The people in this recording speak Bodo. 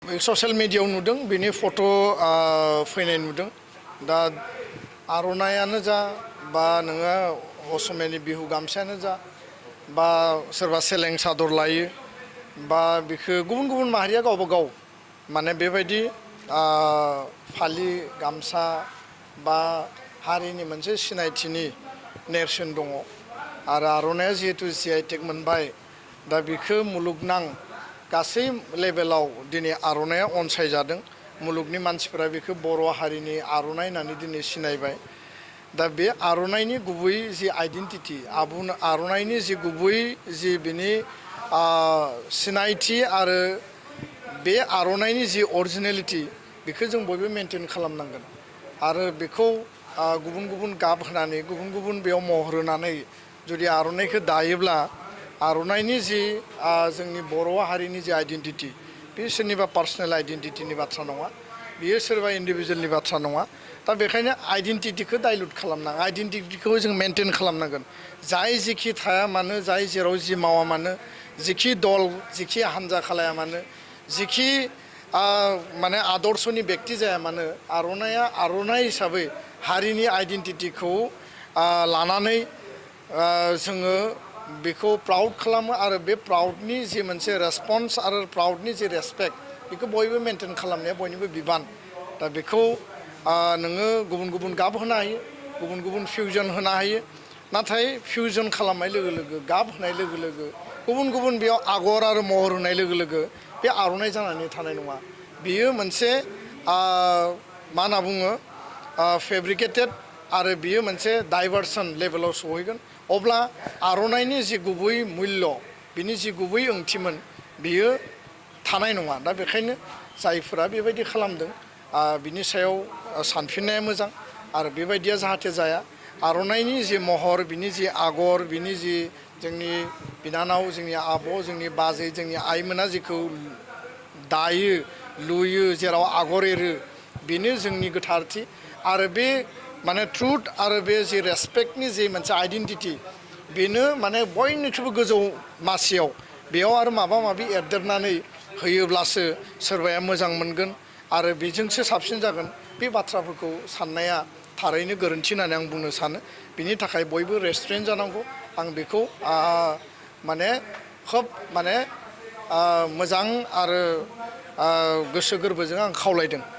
ससियेल मिडियायाव नुदों बिनि फट' फैनाय नुदों दा आर'नायानो जा बा नोङो असमियानि बिहु गामसायानो जा बा सोरबा सेलें सादर लायो बा बिखौ गुबुन गुबुन माहारिया गावबा गाव माने बेबायदि फालि गामसा बा हारिनि मोनसे सिनायथिनि नेरसोन दङ आरो आर'नाया जिहेतु GI टेग मोनबाय दा बिखौ मुलुगनां गासै लेभेलाव दिनै आर'नाया अनसायजादों मुलुगनि मानसिफोरा बेखौ बर' हारिनि आर'नाइ होननानै दिनै सिनायबाय दा बे आर'नाइनि गुबै जि आइडेन्टिटि आर'नाइनि जि गुबै जि बिनि सिनायथि आरो बे आर'नाइनि जि अरिजिनेलिटि बेखौ जों बयबो मेनटेन खालामनांगोन आरो बेखौ गुबुन गुबुन गाब होनानै गुबुन गुबुन बेयाव महर होनानै जुदि आर'नाइखौ दायोब्ला आर'नाइनि जि जोंनि बर' हारिनि जि आइडेन्टिटि बे सोरनिबा पार्सनेल आइडेन्टिटिनि बाथ्रा नङा बियो सोरबा इन्डिभिजुवेलनि बाथ्रा नङा दा बेखायनो आइडेन्टिटिखौ डाइल्युट खालामनाङा आइडेन्टिटिखौ जों मेनटेन खालामनांगोन जाय जेखि थाया मानो जाय जेराव जि मावा मानो जिखि दल जिखि हान्जा खालाया मानो जिखि माने आदर्शनि बेक्ति जाया मानो आर'नाइया आर'नाइ हिसाबै हारिनि आइडेन्टिटिखौ लानानै जोङो बेखौ प्राउड खालामो आरो बे प्राउडनि जि मोनसे रेसपन्स आरो प्राउडनि जि रेसपेक्ट बेखौ बयबो मेनटेन खालामनाया बयनिबो बिबान दा बेखौ नोङो गुबुन गुबुन गाब होनो हायो गुबुन गुबुन फिउजन होनो हायो नाथाय फिउजन खालामनाय लोगो लोगो गाब होनाय लोगो लोगो गुबुन गुबुन बेयाव आगर आरो महर होनाय लोगो लोगो बे आर'नाइ जानानै थानाय नङा बेयो मोनसे मा होनना बुङो फेब्रिकेटेड आरो बियो मोनसे डाइभारसन लेभेलाव सहैगोन अब्ला आर'नाइनि जि गुबै मुल्य बिनि जि गुबै ओंथिमोन बियो थानाय नङा दा बेखायनो जायफोरा बेबायदि खालामदों बिनि सायाव सानफिननाया मोजां आरो बेबायदिया जाहाथे जाया आर'नाइनि जि महर बिनि जि आगर बिनि जि जोंनि बिनानाव जोंनि आब' जोंनि बाजै जोंनि आइमोना जिखौ दायो लुयो जेराव आगर एरो बेनो जोंनि गोथारथि आरो बे माने ट्रुथ आरो बे जि रेसपेक्टनि जि मोनसे आइडेन्टिटि बेनो माने बयनिख्रुइबो गोजौ मासियाव बेयाव आरो माबा माबि एरदेरनानै होयोब्लासो सोरबाया मोजां मोनगोन आरो बेजोंसो साबसिन जागोन बे बाथ्राफोरखौ साननाया थारैनो गोरोन्थि होननानै आं बुंनो सानो बिनि थाखाय बयबो रेस्ट्रेन्ट जानांगौ आं बेखौ माने खोब माने मोजां आरो गोसो गोरबोजों आं खावलायदों